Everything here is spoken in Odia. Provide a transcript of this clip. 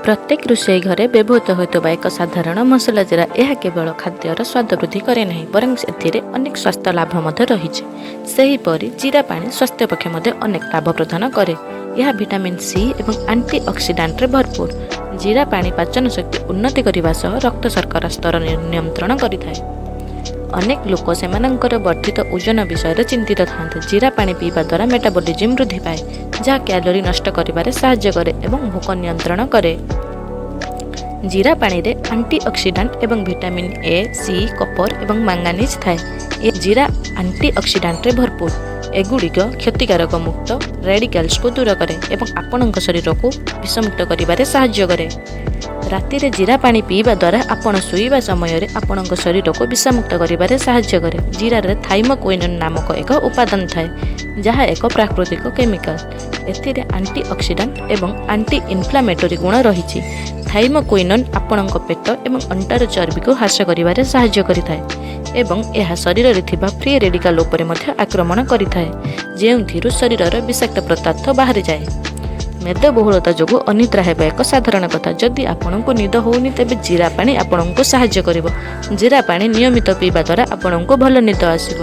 ପ୍ରତ୍ୟେକ ରୋଷେଇ ଘରେ ବ୍ୟବହୃତ ହେଉଥିବା ଏକ ସାଧାରଣ ମସଲା ଜିରା। ଏହା କେବଳ ଖାଦ୍ୟର ସ୍ୱାଦ ବୃଦ୍ଧି କରେ ନାହିଁ, ବରଂ ଏଥିରେ ଅନେକ ସ୍ୱାସ୍ଥ୍ୟ ଲାଭ ମଧ୍ୟ ରହିଛି। ସେହିପରି ଜିରା ପାଣି ସ୍ୱାସ୍ଥ୍ୟ ପକ୍ଷେ ମଧ୍ୟ ଅନେକ ଲାଭ ପ୍ରଦାନ କରେ। ଏହା ଭିଟାମିନ୍ ସି ଏବଂ ଆଣ୍ଟି ଅକ୍ସିଡାଣ୍ଟରେ ଭରପୁର। ଜିରା ପାଣି ପାଚନ ଶକ୍ତି ଉନ୍ନତି କରିବା ସହ ରକ୍ତ ଶର୍କରା ସ୍ତର ନିୟନ୍ତ୍ରଣ କରିଥାଏ। ଅନେକ ଲୋକ ସେମାନଙ୍କର ବର୍ଦ୍ଧିତ ଓଜନ ବିଷୟରେ ଚିନ୍ତିତ ଥାଆନ୍ତି। ଜିରା ପାଣି ପିଇବା ଦ୍ୱାରା ମେଟାବୋଲିଜିମ୍ ବୃଦ୍ଧି ପାଏ, ଯାହା କ୍ୟାଲୋରି ନଷ୍ଟ କରିବାରେ ସାହାଯ୍ୟ କରେ ଏବଂ ଭୋକ ନିୟନ୍ତ୍ରଣ କରେ। ଜିରା ପାଣିରେ ଆଣ୍ଟି ଅକ୍ସିଡାଣ୍ଟ ଏବଂ ଭିଟାମିନ୍ ଏ, ସି, କପର ଏବଂ ମାଙ୍ଗାନିଜ୍ ଥାଏ। ଏ ଜିରା ଆଣ୍ଟି ଅକ୍ସିଡାଣ୍ଟରେ ଭରପୁର। ଏଗୁଡ଼ିକ କ୍ଷତିକାରକ ମୁକ୍ତ ରେଡିକାଲ୍ସକୁ ଦୂର କରେ ଏବଂ ଆପଣଙ୍କ ଶରୀରକୁ ବିଷମୁକ୍ତ କରିବାରେ ସାହାଯ୍ୟ କରେ। ରାତିରେ ଜିରା ପାଣି ପିଇବା ଦ୍ୱାରା ଆପଣ ଶୋଇବା ସମୟରେ ଆପଣଙ୍କ ଶରୀରକୁ ବିଷମୁକ୍ତ କରିବାରେ ସାହାଯ୍ୟ କରେ। ଜିରାରେ ଥାଇମୋକ୍ୱିନୋନ୍ ନାମକ ଏକ ଉପାଦାନ ଥାଏ, ଯାହା ଏକ ପ୍ରାକୃତିକ କେମିକାଲ। ଏଥିରେ ଆଣ୍ଟି ଅକ୍ସିଡାଣ୍ଟ ଏବଂ ଆଣ୍ଟି ଇନଫ୍ଲାମେଟୋରୀ ଗୁଣ ରହିଛି। ଥାଇମୋକ୍ୱିନୋନ୍ ଆପଣଙ୍କ ପେଟ ଏବଂ ଅଣ୍ଟାର ଚର୍ବିକୁ ହ୍ରାସ କରିବାରେ ସାହାଯ୍ୟ କରିଥାଏ ଏବଂ ଏହା ଶରୀରରେ ଥିବା ଫ୍ରି ରେଡିକାଲ ଉପରେ ମଧ୍ୟ ଆକ୍ରମଣ କରିଥାଏ, ଯେଉଁଥିରୁ ଶରୀରର ବିଷାକ୍ତ ପଦାର୍ଥ ବାହାରିଯାଏ। ମେଦବହୁଳତା ଯୋଗୁଁ ଅନିଦ୍ରା ହେବା ଏକ ସାଧାରଣ କଥା। ଯଦି ଆପଣଙ୍କୁ ନିଦ ହେଉନି, ତେବେ ଜିରା ପାଣି ଆପଣଙ୍କୁ ସାହାଯ୍ୟ କରିବ। ଜିରା ପାଣି ନିୟମିତ ପିଇବା ଦ୍ୱାରା ଆପଣଙ୍କୁ ଭଲ ନିଦ ଆସିବ।